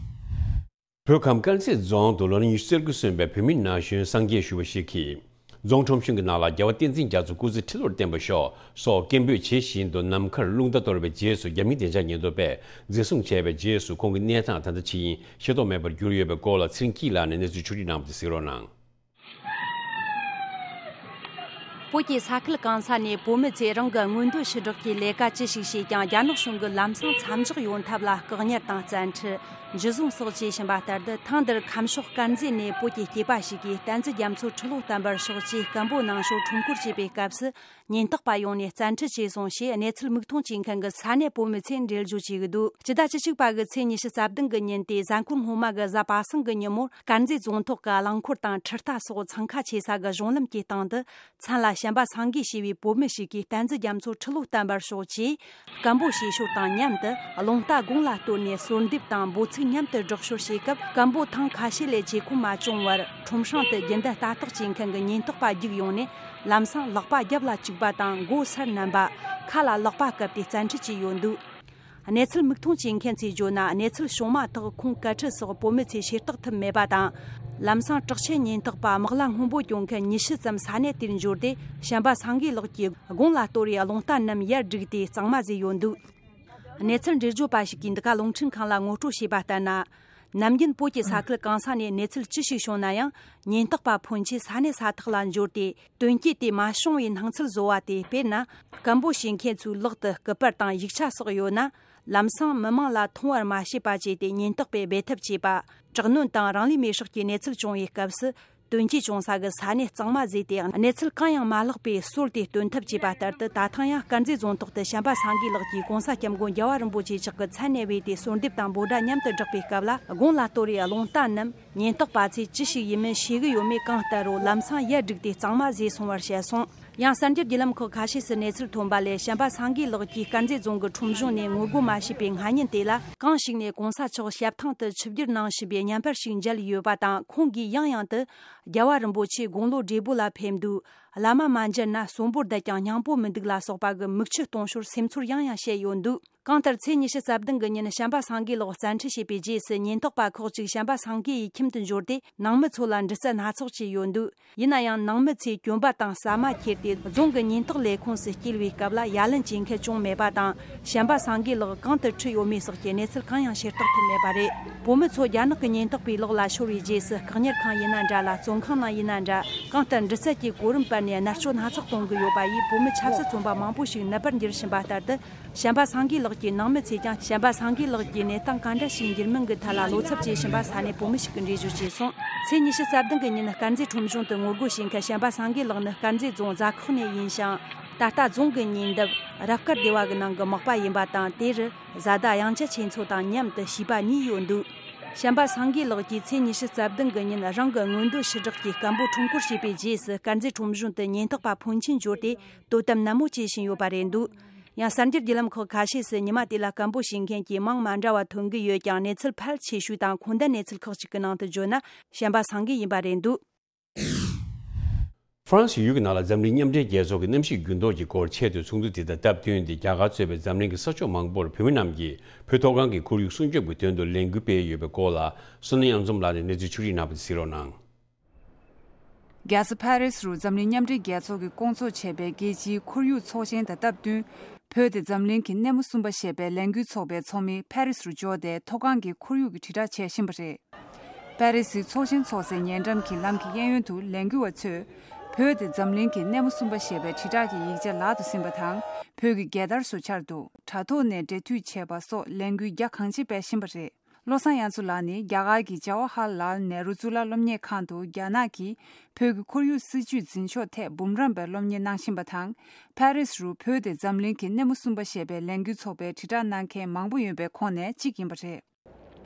བོད་ཁམས་དཀར་མཛེས་རྫོང་དུ་ལོ་ན་ཉི་ཤུ་རྩ་དགུ་སོན་པའི་བོད་མི་ན་གཞོན་སངས་རྒྱས་ཞུ་བ་ཞིག་གིས། རྫོང་ཁྲོམ་གཞུང་གི་ནང་ལ་རྒྱལ་བ་བསྟན་འཛིན་རྒྱ་མཚོ་སྐུ་ཚེ་ཁྲི་ལོར་བརྟན་པ་ཤོག་སོགས་སྐད་འབོད་བྱེད་བཞིན་དུ་ནམ་མཁར་རླུང་རྟ་གཏོར་བའི་རྗེས་སུ་རྒྱ་མི་བདེ་འཇགས་ཉེན་རྟོག་པས་འཛིན་བཟུང་བྱས་པའི་རྗེས་སུ་ཁོང་གི་གནས་སྟངས་ད་ལྟ་ཇི་ཡིན་ཤེས་རྟོགས་མེད་པར་གྱུར་ཡོད་པའི་སྐོར་ལ་ཚེ་རིང་སྐྱིད་ལགས་ནས་གནས་ཚུལ་ཕྱོགས་བསྒྲིགས་གནང་བ་དེ་གཟིགས་རོགས་གནང་། བོད་ཀྱི་ས་ཁུལ་གང་ས་ནས་བོད་མི་ཚོས་རང་གི་མངོན་འདོད་ཞུ་སྒྲོག་གི་ལས་ཀ་ཅི་ཞིག་བྱས་ཀྱང་རྒྱ་ནག་གཞུང་གིས་ལམ་སང་མཚམས་འཇོག་ཡོང་ཐབས་ལ་བཀག་ཉར་དང་བཙན་ཁྲིད། འཇུ་བཟུང་སོགས་བྱེད་བཞིན་པ་ལྟར་དུ། ཐེངས་འདིར་ཁམས་ཕྱོགས་དཀར་མཛེས་ནས་བོད་ཀྱི་སྐྱེས་པ་ཞིག་གིས་བསྟན་འཛིན་རྒྱ་མཚོ་ཁྲི་ལོ་བརྟན་པར་ཤོག་ཅེས་སྐད་འབོད་གནང་ཕྱོགས་ཁྲོམ་སྐོར་བྱེད་པའི་སྐབས་སུ། ཉེན་རྟོག་པ་ཡོང་ནས་བཙན་ཁྲིད་བྱས་སོང་ཞེས་གནས་ཚུལ་མིག་མཐོང་བྱེད་མཁན་གྱི་ས་གནས་བོད་མི་ཚོས་འགྲེལ་བརྗོད་བྱེད་ཀྱི་འདུག་སྤྱི་ཟླ་བཅུ་གཅིག་པ་གི་ཚེས་ཉི་ཤུ་རྩ་བདུན་གྱི་ཉིན་ཏེ་གཟའ་འཁོར་སྔོན་མ་གི་གཟའ་པ་སངས་ཀྱི་ཉིན་མོར་དཀར་མཛེས་རྫོང་ཐོག་གི་རླངས་འཁོར་དང་འཕྲུལ་རྟ་སོགས་འཚང་ཁ་ཆེ་ས་གི་གཞུང་ལམ་གྱི་སྟེང་དུ། མཚན་ལ་བྱམས་པ་སངས་རྒྱས་ཞེས་པའི་བོད་མི་ཞིག་གིས་བསྟན་འཛིན་རྒྱ་མཚོ་ཁྲི་ལོ་བརྟན་པར་ཤོག་ཅེས་སྐད་འབོད་བྱེད་ཞོར་དང་མཉམ་དུ་རླུང་རྟ་དགུང་ལ་གཏོར་ནས་གསོལ་འདེབས་དང་འབོད་ཚིག་མཉམ་དུ་སྒྲོག་ཞོར་བྱེད་སྐབས། སྐད་འབོད་ཐེངས་ཁ་ཤས་ལས་ཇེ་མཁོ་མ་བྱུང་བར། ཁྲོམ་སྲང་དུ་རྒྱུན་ལྡན་ལྟ་རྟོག་བྱེད་མཁན་གྱི་ཉེན་རྟོག་པ་རྒྱུགས་ཡོང་ནས། ལམ་སང་ལག་པ་རྒྱབ་ལ་བཅུག་པ་དང་། མགོ་སར་མནན་པ། ཁ་ལ་ལག་པ་བཀབ་སྟེ་བཙན་ཁྲིད་བྱས་ཡོད་འདུག་གནས་ཚུལ་མིག་མཐོང་བྱེད་མཁན་ཚོས་བརྗོད་ན། གནས་ཚུལ་བྱུང་མ་ཐག་ཁོང་དཀའ་ཁྲལ་སོགས་བོད་མི་ཚོས་ཤེས་རྟོགས་ཐུབ་མེད་པ་དང་། ལམ་སང་དྲག་ཆས་ཉེན་རྟོག་པ་དམག་ལྭ་སྔོན་པོ་གྱོན་མཁན་ཉི་ཤུ་ཙམ་ས་གནས་དེར་འབྱོར་ཏེ། བྱམས་པ་སངས་རྒྱས་ལགས་ཀྱི་དགུང་ལ་གཏོར་བའི་རླུང་རྟ་རྣམས་ཡར་བསྒྲིགས་ཏེ་གཙང་མ་བཟོས་ཡོད་འདུག་གནས་ཚུལ་འགྲེལ་བརྗོད་པ་ཞིག་གིས་འདི་ག་རླུང་འཕྲིན་ཁང་ལ་ངོ་སྤྲོད་བྱས་པ་ལྟར་ན། ནམ་རྒྱུན་བོད་ཀྱི་ས་ཁུལ་གང་ས་ནས་གནས་ཚུལ་ཅི་ཞིག་བྱུང་ན་ཡང་། ཉེན་རྟོག་པ་ཕོན་ཆེ་ས་གནས་ས་ཐག་ལ་འབྱོར་ཏེ། དོན་རྐྱེན་དེ་མ་བྱུང་བའི་སྣང་ཚུལ་བཟོ་བ་སྟེ། དཔེར་ན། སྐད་འབོད་བྱེད་མཁན་ཚོའི་ལག་ཏུ་སྐུ་པར་དང་ཡིག་ཆ་སོགས་ཡོད་ན། ལམ་སང་མི་མང་ལ་མཐོང་བར་མ་བྱེད་པ་བྱས་ཏེ། ཉེན་རྟོག་པས་སྦས་ཐབས་བྱས་པ། དྲག་གནོན་དང་རང་ལུས་མེར་སྲེག་གི་གནས་ཚུལ་བྱུང་བའི་སྐབས་སུ། དོན་རྐྱེན་བྱུང་ས་གི་ས་གནས་གཙང་མ་བཟོས་ཏེ། གནས་ཚུལ་གང་ཡང་མ་ལྷག་པའི་སྲོལ་དེ་སྟོན་ཐབས་བྱས་པ་ལྟར་དུ། ད་ཐེངས་ཡང་དཀར་མཛེས་རྫོང་ཐོག་ཏུ་བྱམས་པ་སངས་རྒྱས་ལགས་ཀྱིས་༧གོང་ས་༧སྐྱབས་མགོན་རྒྱལ་བ་རིན་པོ་ཆེ་མཆོག་གི་མཚན་གནས་སྦས་ཏེ་གསོལ་འདེབས་དང་འབོད་སྒྲ་མཉམ་དུ་བསྒྲགས་པའི་སྐབས་ལ། དགུང་ལ་གཏོར་བའི་རླུང་རྟ་རྣམས་ཉེན་རྟོག་པ་ཚོས་ཅི་ཞིག་ཡིན་མིན་ཤེས་གི་ཡོད་མེད་གང་ལྟར་རོ། ལམ་སང་ཡར་བསྒྲིགས་ཏེ་གཙང་མ་བཟོས་སོང་བར་བཤད་སོང་། ཡང་གསར་འགྱུར་བརྒྱུད་ལམ་ཁག་ཁ་ཤས་སུ་གནས་ཚུལ་ཐོན་པ་ལས། བྱམས་པ་སངས་རྒྱས་ལགས་ཀྱིས་དཀར་མཛེས་རྫོང་གི་ཁྲོམ་གཞུང་ནས་ངོ་རྒོལ་མ་བྱས་པའི་སྔ་ཉིན་དེ་ལ། གང་ཞིག་ནས་གོང་ས་མཆོག་ཞབས་ཐང་དུ་ཆིབས་བསྒྱུར་གནང་བཞིན་པའི་བརྙན་པར་ཞིག་མཇལ་ཡོད་པ་དང་། ཁོང་གིས་ཡང་ཡང་དུ། རྒྱལ་བ་རིན་པོ་ཆེ་དགུང་ལོ་བགྲེས་པོ་ལ་ཕེབས་འདུག་བླ་མ་མ་མཇལ་ན་གསོན་པོར་བསྡད་ཀྱང་སྙིང་པོ་མི་འདུག་ལ་སོགས་པ་གི་མིག་ཆུ་གཏོང་ཞོར་སེམས་ཚོར་ཡང་ཡང་བཤད་ཡོད་འདུག་གང་ལྟར་ཚེས་ཉི་ཤུ་རྩ་བདུན་གི་ཉིན་བྱམས་པ་སངས་རྒྱས་ལགས་བཙན་ཁྲིད་བྱས་པའི་རྗེས་སུ། ཉེན་རྟོག་པ་ཁག་ཅིག་བྱམས་པ་སངས་རྒྱས་ཡི་ཁྱིམ་དུ་འབྱོར་ཏེ། ནང་མི་ཚོ་ལ་འདྲི་རྩད་སྣ་ཚོགས་བྱས་ཡོད་འདུག་ཡིན་ན་ཡང་། ནང་མི་ཚོས་གྱོན་པ་དང་ཟ་མ་ཁྱེར་ཏེ། རྫོང་གི་ཉེན་རྟོག་ལས་ཁུངས་སུ་སྐྱེལ་བའི་སྐབས་ལ། ཡ་ལན་བྱེད་མཁན་བྱུང་མེད་པ་དང་། བྱམས་པ་སངས་རྒྱས་ལགས་གང་དུ་ཁྲིད་ཡོད་མེད་སོགས་ཀྱི་གནས་ཚུལ་གང་ཡང་ཤེས་རྟོགས་ཐུབ་མེད་པ་རེད། བོད་མི་ཚོ་རྒྱ་ནག་གི་ཉེན་རྟོག་པའི་ལག་ལ་ཤོར་བའི་རྗེས་སུ། བཀག་ཉར་ཁང་ཡིན་ན་འདྲ་ལ། བཙོན་ཁང་ནང་ཡིན་ན་འདྲ། གང་ལྟར་འདྲི་རྩད་ཀྱི་གོ་རིམ་སྤར་ནས་མནར་གཅོད་སྣ་ཚོགས་གཏོང་གི་ཡོད་པ་ཡིས། བོད་མི་ཆབ་སྲིད་བཙོན་པ་མང་པོ་ཞིག་ནད་པར་འགྱུར་བཞིན་པ་ལྟར་དུ། བྱམས་པ་སངས་རྒྱས་ལགས་ཀྱི་ནང་མི་ཚོས་ཀྱང་། བྱམས་པ་སངས་རྒྱས་ལགས་ཀྱི་གནས་སྟངས་ག་འདྲ་ཞིག་འགྱུར་མིན་གྱི་ཐད་ལ་བློ་འཚབ་བྱེད་བཞིན་པ་ས་གནས་བོད་མི་ཞིག་གིས་འགྲེལ་བརྗོད་བྱས་སོང་། ཚེས་ཉི་ཤུ་རྩ་བདུན་གྱི་ཉིན་དཀར་མཛེས་ཁྲོམ་གཞུང་དུ་ངོ་རྒོལ་བྱེད་མཁན་བྱམས་པ་སངས་རྒྱས་ལགས་ནི་དཀར་མཛེས་རྫོང་རྫ་ཁོག་ནས་ཡིན་ཞིང་། ད་ལྟ་རྫོང་གི་ཉེ་འདབས་རབ་དཀར་སྡེ་བ་གི་ནང་གི་མག་པ་ཡིན་པ་དང་། དེ་རུ་བཟའ་ཟླ་གཡང་ཆ་ཆེ་མཚོ་དང་མཉམ་དུ་བྱིས་པ་གཉིས་ཡོད་འདུག་བྱམས་པ་སངས་རྒྱས་ལགས་ཀྱིས་ཚེས་ཉི་ཤུ་རྩ་བདུན་གྱི་ཉིན་རང་གི་མངོན་འདོད་ཕྱི་བསྒྲགས་ཀྱིས་སྐམ་པོ་ཁྲོམ་སྐོར་བྱས་པའི་རྗེས་སུ། དཀར་མཛེས་ཁྲོམ་གཞུང་དུ་ཉེན་རྟོག་པ་ཕོན་ཆེན་འབྱོར་ཏེ་དོ་དམ་ནན་མོ་བྱེད་བཞིན་ཡོད་པ་རེད་འདུག། ཡང་གསར་འགྱུར་བརྒྱུད་ལམ་ཁག་ཁ་ཤས་སུ་ཉི་མ་དེ་ལ་སྐམ་པོ་བྱེད་མཁན་གྱི་མིང་མ་འདྲ་བ་ཐོན་གྱི་ཡོད་ཀྱང་། གནས་ཚུལ་ཕལ་ཆེ་ཤོས་དང་ཁུངས་ལྡན་གནས་ཚུལ་ཁག་ཅིག་གི་ནང་དུ་བརྗོད་ན། བྱམས་པ་སངས་རྒྱས་ཡིན་པ་རེད་འདུག། ཧྥ་རན་སི་ཡུལ་གྱི་ནང་ལ་འཛམ་གླིང་མཉམ་འབྲེལ་རྒྱལ་ཚོགས་ཀྱི་གནམ་གཤིས་འགྱུར་ལྡོག་ཀྱི་སྐོར་ཆེད་དུ་ཚོགས་འདུ་དེ་དང་སྟབས་བསྟུན་ཏེ། རྒྱ་གར་གཙོས་པའི་འཛམ་གླིང་གི་ས་ཕྱོགས་མང་པོར་བོད་མི་རྣམས་ཀྱིས་བོད་མཐོ་སྒང་གི་ཁོར་ཡུག་སྲུང་སྐྱོབ་ཀྱི་དོན་དུ་ལས་འགུལ་སྤེལ་ཡོད་པའི་སྐོར་ལ། བསོད་ནམས་དབྱངས་འཛོམས་ལགས་ནས་གནས་ཚུལ་ཕྱོགས་སྒྲིག་གནང་བ་དེ་གཟིགས་རོགས་གནང་། རྒྱལ་ས་ཕ་རི་སི་རུ་འཛམ་གླིང་མཉམ་འབྲེལ་རྒྱལ་ཚོགས་ཀྱིས་བསྐོང་ཚོགས་བྱས་པའི་རྒྱལ་སྤྱིའི་ཁོར་ཡུག་ཚོགས་ཆེན་དང་སྟབས་བསྟུན། བོད་དེ་འཛམ་གླིང་གི་སྣེ་མོ་གསུམ་པ་ཞེས་པའི་ལས་འགུལ་ཚོགས་པའི་ཚོགས་མི་ཕ་རི་སི་རུ་འབྱོར་ཏེ། མཐོ་སྒང་གི་ཁོར་ཡུག་གི་དྲིལ་བསྒྲགས་བྱེད་བཞིན་པ་རེད། པ་རི་སིའི་ཚོགས་ཆེན་ཚོགས་སའི་ཉེ་འགྲམ་གྱི་ལམ་གྱི་གཡས་གཡོན་དུ་ལས་འགུལ་བ་ཚོས། བོད་དེ་འཛམ་གླིང་གི་སྣེ་མོ་གསུམ་པ་ཞེས་པའི་དྲིལ་བསྒྲགས་ཀྱི་ཡིག་ཆ་ལག་ཏུ་ཟིན་པ་དང་། བོད་ཀྱི་རྒྱལ་དར་སོགས་འཕྱར་འདུག། དྲ་ཐོག་ནས་འབྲེལ་མཐུད་བྱས་པ་སོགས་ལས་འགུལ་རྒྱ་གང་ཆེ་སྤེལ་བཞིན་པ་རེད། བློ་བཟང་དབྱངས་མཚོ་ལགས་ནི་རྒྱ་གར་གྱི་ཇ་ཝ་ཧར་ལཱལ་ནེ་རུ་གཙུག་ལག་སློབ་གཉེར་ཁང་དུ་རྒྱ་ནག་གིས་བོད་ཀྱི་ཁོར་ཡུག་སྲིད་ཇུས་འཛིན་ཕྱོགས་ཐད་འབུམ་རམས་པའི་སློབ་གཉེར་གནང་བཞིན་པ་དང་། ཕ་རི་སི་རུ་བོད་དེ་འཛམ་གླིང་གི་སྣེ་མོ་གསུམ་པ་ཞེས་པའི་ལས་འགུལ་ཚོགས་པའི་དྲིལ་བསྒྲགས་གནང་མཁན་མང་པོ་ཡོད་པའི་ཁོངས་ནས་གཅིག་ཡིན་པ་རེད།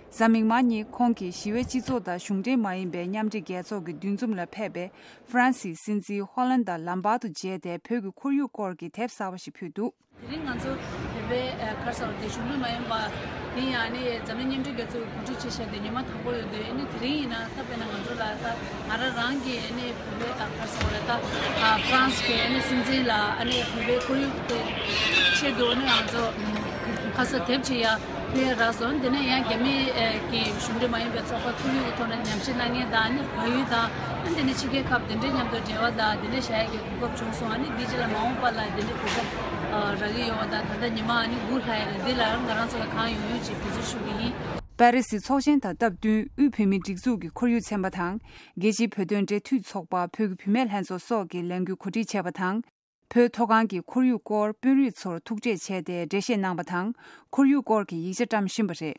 གཟའ་མིག་དམར་ཉིན་ཁོང་གིས་ཞི་བའི་སྤྱི་ཚོགས་དང་གཞུང་འབྲེལ་མ་ཡིན་པའི་མཉམ་འབྲེལ་རྒྱལ་ཚོགས་ཀྱི་འདུ་འཛོམས་ལ་ཕེབས་པའི་ཧྥ་རན་སིའི་སྲིད་འཛིན་ཧོ་ལན་ད་ལམ་བར་དུ་མཇལ་ཏེ། བོད་ཀྱི་ཁོར་ཡུག་སྐོར་གྱི་དེབ་གསར་པ་ཞིག་ཕུལ་འདུག། དེ་རིང་ང་ཚོ་བོད་པའི་ཨ་ག་རེ་ཟེར་དགོས་རེད། གཞུང་འབྲེལ་མ་ཡིན་པ་དེ་ཡང་ནི་འཛམ་གླིང་མཉམ་འབྲེལ་རྒྱལ་ཚོགས་ཀྱི་གོ་སྒྲིག་བྱས་བཞག་དེ་ཉི་མ་དང་པོ་ཡོད་དུས། ཨ་ནི་དེ་རིང་ཡིན་ན་ད་དཔེར་ན་ང་ཚོ་ལ་ད་ང་རང་རང་གིས་ཨ་ནི་བོད་པའི་ཨ་ག་རེ་ཟེར་དགོས་རེད། ད་ཨ་ཧྥ་རན་སི་གི་ཨ་ནི་སྲིད་འཛིན་ལ་ཨ་ནི་བོད་པའི་ཁོར་ཡུག་དེ་ཆེད་དུ་ཨ་ནི་ང་ཚོ་ཁ་ས་དེབ་ཅིག་ཡ་ཕུལ་ཡ་རག་སོང་། དེ་ནས་ཡང་རྒྱ་མི་གི་གཞུང་འབྲེལ་མ་ཡིན་པའི་ཚོགས་པ་ཁོར་ཡུག་གི་ཐོག་ནས་ཉམས་ཞིབ་གནང་མཁན་དང་། ཨ་ནི་བལ་ཡུལ་དང་། ཨ་ནི་དེ་ནས་ཕྱི་རྒྱལ་ཁབ་དེ་འདྲའི་མཉམ་དུ་འབྲེལ་བ་དང་དེ་འདྲ་བྱ་ཡ་གི་གོ་སྐབས་བྱུང་སོང་། ཨ་ནི་འདི་རྗེས་ལ་མ་འོངས་པ་ལ་དེ་འདྲའི་གོ་སྐབས་ཨ་རག་གི་ཡོད་པ་དང་། ད་ལྟ་ཉི་མ་ཨ་ནི་དགུ་ལྷག་ཡིན་ན་འདི་ལ་ང་རང་ཚོ་ལ་གང་ཡོང་ཡོད་ཅེས་དེ་ཚོ་ཞུ་གི་ཡིན། པ་རི་སི་ཚོགས་ཆེན་དང་སྟབས་བསྟུན་དབུས་བོད་མིའི་སྒྲིག་འཛུགས་ཀྱི་ཁོར་ཡུག་ཚན་པ་དང་། རྒྱལ་སྤྱིའི་བོད་དོན་འབྲེལ་མཐུད་ཚོགས་པ། བོད་ཀྱི་བུད་མེད་ལྷན་ཚོགས་སོགས་ཀྱིས་ལས་འགུལ་གོ་སྒྲིག་བྱས་པ་དང་། བོད་མཐོ་སྒང་གི་ཁོར་ཡུག་སྐོར་དཔོན་རིགས་ཚོར་ཐུག་འཕྲད་བྱས་ཏེ་འགྲེལ་བཤད་གནང་བ་དང་། ཁོར་ཡུག་སྐོར་གྱི་ཡིག་ཆ་བཀྲམ་བཞིན་པ་རེད།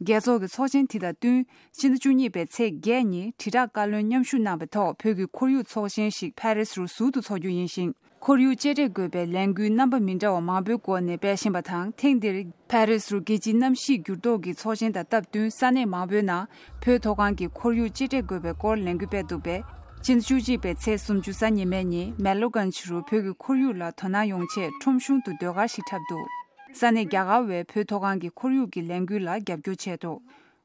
རྒྱལ་ཚོགས་ཀྱི་ཚོགས་ཆེན་དེ་དང་བསྟུན། ཕྱི་ཟླ་བཅུ་གཉིས་པའི་ཚེས་བརྒྱད་ཉིན་དྲིལ་བསྒྲགས་བཀའ་བློན་མཉམ་ཞུགས་གནང་བའི་ཐོག་བོད་ཀྱི་ཁོར་ཡུག་ཚོགས་ཆེན་ཞིག་ཕ་རི་སི་རུ་ཟུར་དུ་འཚོགས་རྒྱུ་ཡིན་ཞིང་། ཁོར་ཡུག་གཅེས་སྤྲས་དགོས་པའི་ལས་འགུལ་རྣམ་པ་མི་འདྲ་བ་མང་པོའི་སྒོ་ནས་སྤེལ་བཞིན་པ་དང་། ཐེངས་འདིར་ཕ་རི་སི་རུ་རྒྱལ་སྤྱིའི་གནམ་གཤིས་འགྱུར་ལྡོག་གི་ཚོགས་ཆེན་དང་སྟབས་བསྟུན་ས་གནས་མང་པོའི་ནང་བོད་མཐོ་སྒང་གི་ཁོར་ཡུག་གཅེས་སྤྲས་དགོས་པའི་སྐོར་ལས་འགུལ་སྤེལ་འདུག་པས། ཕྱི་ཟླ་བཅུ་གཅིག་པའི་ཚེས་སུམ་ཅུ་གཟའ་ཉི་མའི་ཉིན་མེ་ལོ་གན་ཇི་རུ་བོད་ཀྱི་ཁོར་ཡུག་ལ་དོ་སྣང་ཡོང་ཆེད་ཁྲོམ་གཞུང་དུ་ཟློས་གར་ཞིག་འཁྲབ་འདུག། ས་གནས་རྒྱ་གར་བས་བོད་མཐོ་སྒང་གི་ཁོར་ཡུག་གི་ལས་འགུལ་ལ་རྒྱབ་སྐྱོར་བྱས་འདུག།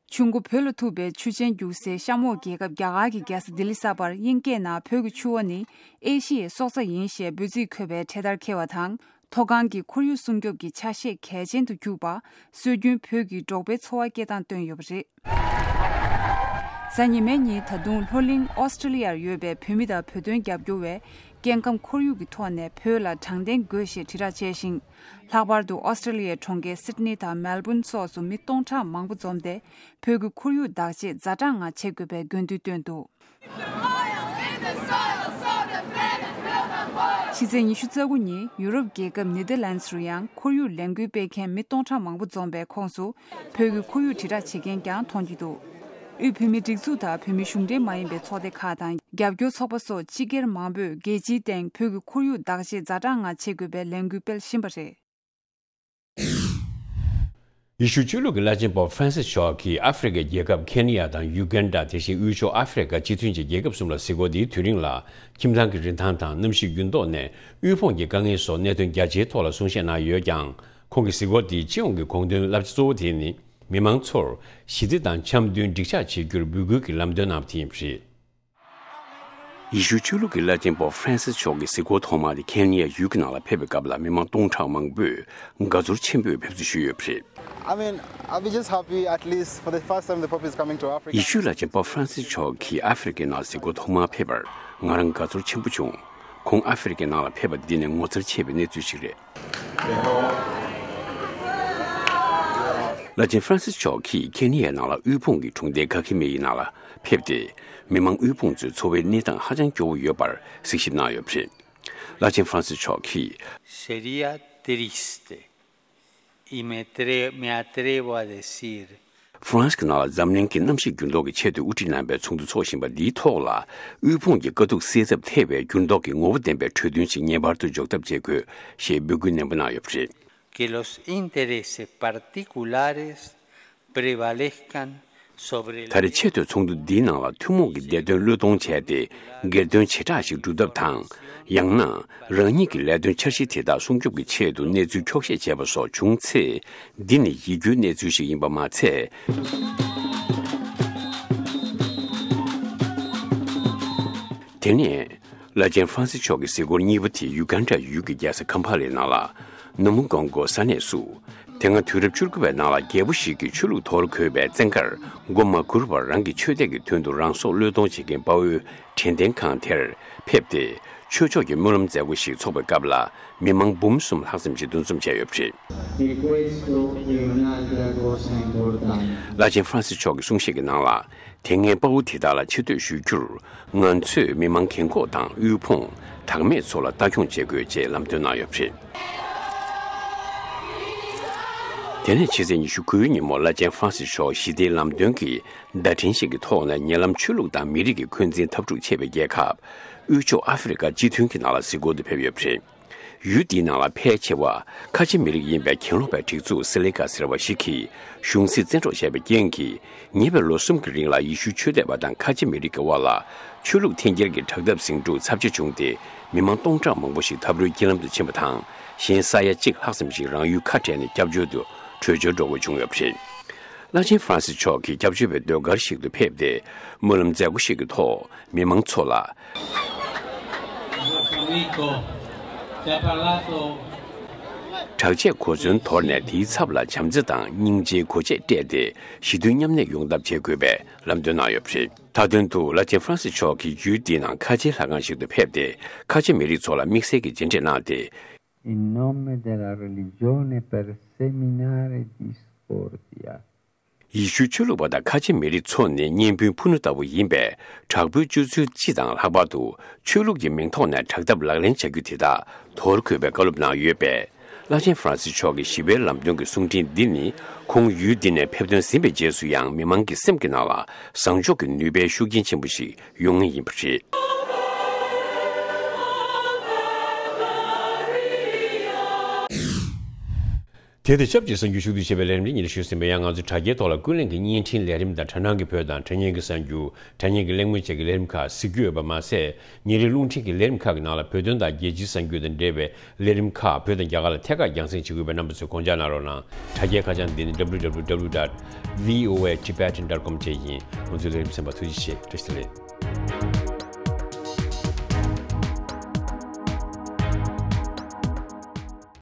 ཆུ་མགོ་བོད་ལ་ཐུག་པའི་ཆུ་ཆེན་རྒྱུག་སའི་གཤམ་འོག་རྒྱལ་ཁབ་རྒྱ་གར་གྱི་རྒྱལ་ས་ལྡི་ལི་གསར་པར་དབྱིན་སྐད་ནང་བོད་ཀྱི་ཆུ་བོ་ནི་ཨེ་ཤི་ཡའི་སྲོག་རྩ་ཡིན་ཞེས་འབོད་ཚིག་འཁོད་པའི་འཕྲེད་དར་འཁྱེར་བ་དང་། མཐོ་སྒང་གི་ཁོར་ཡུག་སྲུང་སྐྱོབ་ཀྱི་ཆ་ཤས་གལ་ཆེན་དུ་གྱུར་པ། སྲོལ་རྒྱུན་བོད་ཀྱི་འབྲོག་པའི་འཚོ་བ་སྐྱེལ་སྟངས་སྟོན་ཡོད་པ་རེད། གཟའ་ཉི་མའི་ཉིན་ད་དུང་ལྷོ་གླིང་ཨོ་སི་ཀྲི་ལི་ཡར་ཡོད་པའི་བོད་མི་དང་བོད་དོན་རྒྱབ་སྐྱོར་བས། སྐྱེ་ཁམས་ཁོར་ཡུག་གི་ཐོག་ནས་བོད་ལ་དྲང་བདེན་དགོས་ཞེས་དྲིལ་བསྒྲགས་བྱས་ཤིང་། ལྷག་པར་དུ་ཨོ་སི་ཀྲི་ལི་ཡའི་གྲོང་ཁྱེར་སིད་ནི་དང་མེལ་བྷོན་སོགས་སུ་མི་སྟོང་ཕྲག་མང་པོ་འཛོམས་ཏེ། བོད་ཀྱི་ཁོར་ཡུག་བདག་གཅེས་ཛ་དྲག་ངང་བྱེད་དགོས་པའི་དགོས་འདུན་བཏོན་འདུག། ཕྱི་ཚེས་ཉི་ཤུ་རྩ་དགུ་ཉིན་ཡུ་རོབ་རྒྱལ་ཁབ་ནེ་དར་ལན་སི་རུ་ཡང་ཁོར་ཡུག་ལས་འགུལ་སྤེལ་མཁན་མི་སྟོང་ཕྲག་མང་པོ་འཛོམས་པའི་ཁོངས་སུ། བོད་ཀྱི་ཁོར་ཡུག་དྲིལ་བསྒྲགས་བྱེད་མཁན་ཀྱང་མཐོང་རྒྱུ་འདུག། དབུས་བོད་མིའི་སྒྲིག་འཛུགས་དང་བོད་མི་གཞུང་འབྲེལ་མ་ཡིན་པའི་ཚོགས་སྡེ་ཁག་དང་རྒྱབ་སྐྱོར་ཚོགས་པ་སོགས་སྤྱི་སྒེར་མང་པོས་རྒྱལ་སྤྱིའི་སྟེང་བོད་ཀྱི་ཁོར་ཡུག་བདག་གཅེས་ཛ་དྲག་ངང་བྱེད་དགོས་པའི་ལས་འགུལ་སྤེལ་བཞིན་པ་རེད། ཡེ་ཤུ་ཆོས་ལུགས་ཀྱི་བླ་ཆེན་པོབ་ཧྥ་རན་སིས་མཆོག་གིས་ཨ་ཧྥེ་རི་ཁའི་རྒྱལ་ཁབ་ཁེན་ཡ་དང་ཡུ་གན་ཌ། དེ་བཞིན་དབུས་ཕྱོགས་ཨ་ཧྥེ་རི་ཁ་སྤྱི་མཐུན་གྱི་རྒྱལ་ཁབ་གསུམ་ལ་གཟིགས་སྐོར་འདིའི་དུས་རིང་ལ། ཁྱིམ་ཚང་གི་རིན་ཐང་དང་གནམ་གཤིས་འགྱུར་ལྡོག་ནས་དབུལ་ཕོངས་ཀྱི་དཀའ་ངལ་སོགས་གནད་དོན་རྒྱ་ཆེའི་ཐོག་ལ་གསུང་བཤད་གནང་ཡོད་ཀྱང་། ཁོང་གི་གཟིགས་སྐོར་འདིའི་སྤྱི་ཡོངས་ཀྱི་དགོངས་དོན་བསླབ་བྱ་གཙོ་བོ་དེ་ནི། མི་མང་ཚོར་ཞི་བདེ་དང་འཆམ་མཐུན་འགྲིག་འཇགས་བྱེད་རྒྱུར་འབོད་སྐུལ་གྱི་ལམ་སྟོན་གནང་བ་དེ་ཡིན་པ་རེད། ཡེ་ཤུ་ཆོས་ལུགས་ཀྱི་བླ་ཆེན་པོབ་ཧྥ་རན་སིས་མཆོག་གི་གཟིགས་སྐོར་ཐོག་མ་དེ་ཁེན་ཡ་ཡུལ་གྱི་ནང་ལ་ཕེབས་པའི་སྐབས་ལ། མི་མང་སྟོང་ཕྲག་མང་པོས་དགའ་ཚོར་ཆེན་པོས་ཕེབས་བསུ་ཞུས་ཡོད་པ་རེད། I mean, I'll be just happy, at least for the first time the Pope is coming to Africa. ཡེ་ཤུའི་བླ་ཆེན་པོབ་ཧྥ་རན་སིས་མཆོག་གིས་ཨ་ཧྥེ་རི་ཁའི་ནང་གཟིགས་སྐོར་ཐོག་མར་ཕེབས་པར་ང་རང་དགའ་ཚོར་ཆེན་པོ་བྱུང་། ཁོང་ཨ་ཧྥེ་རི་ཁའི་ནང་ལ་ཕེབས་པ་འདི་ནི་ངོ་མཚར་ཆེ་བའི་གནས་ཚུལ་ཞིག་རེད། བླ་ཆེན་ཧྥ་རན་སིས་མཆོག་གིས་ཁེན་ཡའི་ནང་ལ་དབུལ་ཕོངས་ཀྱི་གྲོང་སྡེ་གྷ་ཁི་མི་ཡི་ནང་ལ་ཕེབས་ཏེ། མི་མང་དབུལ་ཕོངས་ཚོའི་འཚོ་བའི་གནས་སྟངས་ཧ་ཅང་སྐྱོ་བོ་ཡོད་པར་གཟིགས་ཞིབ་གནང་ཡོད་པ་རེད། བླ་ཆེན་ཧྥ་རན་སིས་མཆོག་གིས། Sería triste, y me atre-, me atrevo a decir, ཧྥ་རན་སི་གི་ནང་ལ་འཛམ་གླིང་གི་གནམ་གཤིས་འགྱུར་ལྡོག་གི་ཆེད་དུ་དབུ་ཁྲིད་རྣམ་པས་ཚོགས་འདུ་འཚོགས་བཞིན་པ་འདིའི་ཐོག་ལ། དབུལ་ཕོངས་ཀྱི་དཀའ་སྡུག་སེལ་ཐབས་ཐེ་བའི་འགྱུར་ལྡོག་གི་ངོ་བོ་ལྡན་པའི་གྲོས་མཐུན་ཞིག་ངེས་པར་དུ་འཇོག་ཐབས་བྱེད་དགོས་ཞེས་འབོད་སྐུལ་ནན་པོ་གནང་ཡོད་པ་རེད། Que los intereses particulares prevalezcan ད་རེས་ཆེས་མཐོའི་ཚོགས་འདུ་འདིའི་ནང་ལ་ཐུན་མོང་གི་བདེ་དོན་བློས་གཏོང་བྱས་ཏེ། སྒེར་དོན་བྱེ་བྲག་ཞིག་སྒྲུབ་ཐབས་དང་། ཡང་ན། རང་ཉིད་ཀྱི་ལས་དོན་འཆར་གཞི་དེ་དག་སྲུང་སྐྱོབ་ཀྱི་ཆེད་དུ་གནས་ཚུལ་འཁྱོག་བཤད་བྱས་པ་སོགས་བྱུང་ཚེ། འདི་ནི་ཡིད་སྐྱོའི་གནས་ཚུལ་ཞིག་ཡིན་པ་མ་ཚད། དེ་ནས། བླ་ཆེན་ཧྥ་རན་སི་མཆོག་གི་གཟིགས་སྐོར་གཉིས་པ་དེ་ཡུ་གན་ཌ་ཡུལ་གྱི་རྒྱལ་ས་ཁམ་ཕ་ལའི་ནང་ལ། ནུ་མོ་གོང་གོ་ས་གནས་སུ། དེ་སྔ་དུས་རབས་བཅུ་དགུ་པའི་ནང་ལ་རྒྱལ་པོ་ཞིག་གིས་ཆོས་ལུགས་ཐོག་ལ་བཀོད་པའི་བཙན་བཀར་མགོ་མ་སྒུར་བར་རང་གི་ཆོས་དད་ཀྱི་དོན་དུ་རང་སྲོག་བློས་གཏོང་བྱེད་མཁན་དཔའ་བོའི་དྲན་རྟེན་ཁང་དེར་ཕེབས་ཏེ། ཆོས་ཕྱོགས་ཀྱི་སྨོན་ལམ་མཛད་སྒོ་ཞིག་འཚོགས་པའི་སྐབས་ལ། མི་མང་འབུམ་གསུམ་ལྷག་ཙམ་ཞིག་འདུ་འཛོམས་བྱས་ཡོད་པ་རེད། E questo è un'altra cosa importante. བླ་ཆེན་ཧྥ་རན་སི་མཆོག་གི་གསུང་བཤད་ཀྱི་ནང་ལ། དེ་སྔའི་དཔའ་བོ་དེ་དག་ལ་ཆེ་བསྟོད་ཞུ་རྒྱུར། ང་ཚོས་མི་མང་རྒན་འཁོགས་དང་དབུལ་ཕོངས། བདག་མེད་ཚོ་ལ་ལྟ་སྐྱོང་བྱེད་དགོས་ཅེས་ལམ་སྟོན་གནང་ཡོད་པ་རེད། དེ་ནས་ཕྱི་ཚེས་ཉི་ཤུ་དགུའི་ཉིན་མོ་བླ་ཆེན་ཧྥ་རན་སི་མཆོག་ཞི་བདེའི་ལམ་སྟོན་གྱི་བརྡ་འཕྲིན་ཞིག་གི་ཐོག་ནས་ཉེ་ལམ་ཆོས་ལུགས་དང་མི་རིགས་ཀྱི་འཁོན་འཛིན་འཐབ་འཁྲུག་ཆེ་བའི་རྒྱལ་ཁབ། དབུས་ཕྱོགས་ཨ་ཧྥེ་རི་ཁ་སྤྱི་མཐུན་གྱི་ནང་ལ་གཟིགས་སྐོར་དུ་ཕེབས་ཡོད་པ་རེད། ཡུལ་འདིའི་ནང་ལ་ཕལ་ཆེ་བ་ཁ་ཆེ་མི་རིགས་ཡིན་པའི་གྱེན་ལོག་པའི་སྒྲིག་འཛུགས་སི་ལི་ཀ་ཟེར་བ་ཞིག་གིས་གཞུང་སྲིད་བཙན་འཕྲོག་བྱས་པའི་རྐྱེན་གྱིས། ཉེ་བའི་ལོ་གསུམ་གྱི་རིང་ལ་ཡེ་ཤུའི་ཆོས་དད་པ་དང་ཁ་ཆེ་མི་རིགས་ཀྱི་དབར་ལ་ཆོས་ལུགས་འཐེན་འཁྱེར་གྱི་དྲག་འཐབ་ཟིང་འཁྲུག་ཚབས་ཆེ་བྱུང་སྟེ། མི་མང་སྟོང་ཕྲག་མང་པོ་ཞིག་འཐབ་རོའི་རྐྱེན་ལམ་དུ་ཕྱིན་པ་དང་། གཞན་ས་ཡ་གཅིག་ལྷག་ཙམ་ཞིག་རང་ཡུལ་ཁ་བྲལ་ནས་སྐྱབས་བཅོལ་དུ་བྲོས་བྱོལ་འགྲོ་དགོས་བྱུང་ཡོད་པ་རེད། བླ་ཆེན་ཧྥ་རན་སི་མཆོག་གིས་སྐྱབས་བཅོལ་བའི་ཟློས་གར་ཞིག་ཏུ་ཕེབས་ཏེ། སྨོན་ལམ་མཛད་སྒོ་ཞིག་གི་ཐོག་མི་མང་ཚོ་ལ། དྲག་ཆས་གོ་མཚོན་དོར་ནས་དེའི་ཚབ་ལ་བྱམས་བརྩེ་དང་སྙིང་རྗེའི་གོ་ཆས་སྤྲས་ཏེ་ཞི་དུལ་མཉམ་གནས་ཡོང་ཐབས་བྱེད་དགོས་པའི་ལམ་སྟོན་གནང་ཡོད་པ་རེད། མཐའ་དོན་དུ་བླ་ཆེན་ཧྥ་རན་སི་མཆོག་གིས་ཡུལ་འདིའི་ནང་ཁ་ཆེའི་ལྷ་ཁང་ཞིག་ཏུ་ཕེབས་ཏེ་ཁ་ཆེ་མི་རིགས་ཚོ་ལ་དམིགས་བསལ་གྱི་མཇལ་འཕྲད་གནང་སྟེ། In nome della religione per seminare discordia. ཡེ་ཤུའི་ཆོས་ལུགས་པ་དང་ཁ་ཆེ་མི་རིགས་ཚོ་ནི་གཉེན་སྤུན་ཕུ་ནུ་ལྟ་བུ་ཡིན་པས། དྲག་པོའི་སྤྱོད་ཚུལ་སྤྱི་དང་ལྷག་པར་དུ་ཆོས་ལུགས་ཀྱི་མིང་ཐོག་ནས་དྲག་འཐབ་ལག་ལེན་བྱ་རྒྱུ་དེ་དག་དོར་དགོས་པའི་བཀའ་སློབ་གནང་ཡོད་པས། བླ་ཆེན་ཧྥ་རན་སི་མཆོག་གི་ཞི་བའི་ལམ་སྟོན་གྱི་གསུང་འཕྲིན་འདི་ནི་ཁོང་ཡུལ་འདི་ནས་ཕེབས་ཐོན་ཟིན་པའི་རྗེས་སུ་ཡང་མི་མང་གི་སེམས་ཀྱི་ནང་ལ་བཟང་ཕྱོགས་ཀྱི་ནུས་པའི་ཤུགས་རྐྱེན་ཆེན་པོ་ཞིག་ཡོང་ངེས་ཡིན་པ་རེད། དེ་དང་ཆབས་ཅིག་གསར་འགྱུར་ཕྱོགས་བསྡུས་བྱས་པའི་ལས་རིམ་འདི་ཉིད་ཞུས་ཟིན་པ་ཡང་། ང་ཚོའི་དྲ་རྒྱའི་ཐོག་ལ་ཀུན་གླེང་གི་བརྙན་འཕྲིན་ལས་རིམ་དང་དྲ་སྣང་གི་བོད་དང་དྲ་བརྙན་གྱི་གསར་འགྱུར། དྲ་བརྙན་གྱི་གླེང་མོལ་བཅས་ཀྱི་ལས་རིམ་ཁག་གཟིགས་རྒྱུ་ཡོད་པ་མ་ཟད། ཉིན་རེའི་རླུང་འཕྲིན་གྱི་ལས་རིམ་ཁག་གི་ནང་ལ་བོད་དོན་དང་རྒྱལ་སྤྱིའི་གསར་འགྱུར་དང་འབྲེལ་བའི་ལས་རིམ་ཁག་བོད་དང་རྒྱ་གར་ལ་ཐད་ཀར་རྒྱང་སྲིང་བྱེད་དགོས་པའི་རྣམ་པ་ཚོས་དགོངས་འཇགས་གནང་རོགས་གནང་། དྲ་རྒྱའི་ཁ་བྱང་འདི་ནི་www dot voatibetan dot com བཅས་ཡིན། ང་ཚོའི་ལས་རིམ་གསན་པར་ཐུགས་རྗེ་ཆེ། བཀྲ་ཤིས་བདེ་ལེགས།